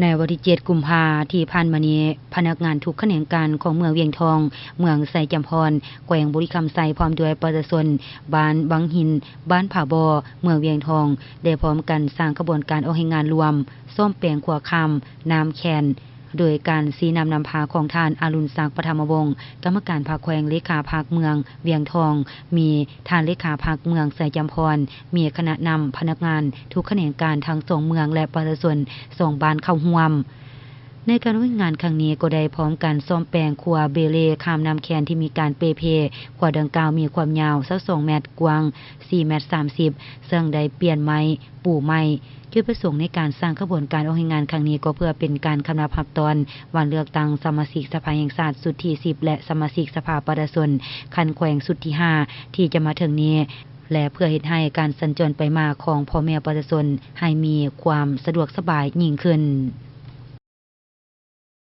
ໃນວັນທີເຈັດ ກຸມພາ ທີ່ຜ່ານມານີ້, ພະນັກງານທຸກຂະແໜງການຂອງເມືອງວຽງທອງ, ເມືອງໄຊຈຳພອນ, ແຂວງບໍລິຄຳໄຊ ພ້ອມດ້ວຍປະຊາຊົນບ້ານບັງຫີນ, ບ້ານຜາບໍ່, ເມືອງວຽງທອງ ໄດ້ພ້ອມກັນສ້າງຂະບວນການອອກແຮງງານລວມ ສ້ອມແປງຂົວຂ້າມນ້ຳແຄນ ໂດຍການຊີ້ນຳນຳພາຂອງທ່ານ ອະລຸນສັກ ປະຖະມະວົງ, ກຳມະການພັກແຂວງ, ເລຂາພັກເມືອງວຽງທອງ, ມີທ່ານເລຂາພັກເມືອງໄຊຈຳພອນ, ມີຄະນະນຳພະນັກງານທຸກຂະແໜງການທັງສອງເມືອງ ແລະ ປະຊາຊົນສອງບ້ານເຂົ້າຮ່ວມ. ໃນການອອກແຮງງານຄັ້ງນີ້ກໍໄດ້ພ້ອມກັນສ້ອມແປງຂົວເບເລຂ້າມນ້ຳແຄນທີ່ມີການເປ່ເພ. ຂົວດັ່ງກ່າວມີຄວາມຍາວຊາວສອງແມັດ, ກວ້າງສີ່ແມັດສາມສິບ ເຊິ່ງໄດ້ປ່ຽນໄມ້, ປູໃໝ່. ຈຸດປະສົງໃນການສ້າງຂະບວນການອອກແຮງງານຄັ້ງນີ້ ກໍເພື່ອເປັນການຄຳນັບຮັບຕ້ອນວັນເລືອກຕັ້ງສະມາຊິກສະພາແຫ່ງຊາດຊຸດທີສິບ ແລະ ສະມາຊິກສະພາປະຊາຊົນຂັ້ນແຂວງຊຸດທີຫ້າ ທີ່ຈະມາເຖິງນີ້ ແລະ ເພື່ອເຮັດໃຫ້ການສັນຈອນໄປມາຂອງພໍ່ແມ່ປະຊາຊົນໃຫ້ມີຄວາມສະດວກສະບາຍຍິ່ງຂຶ້ນ.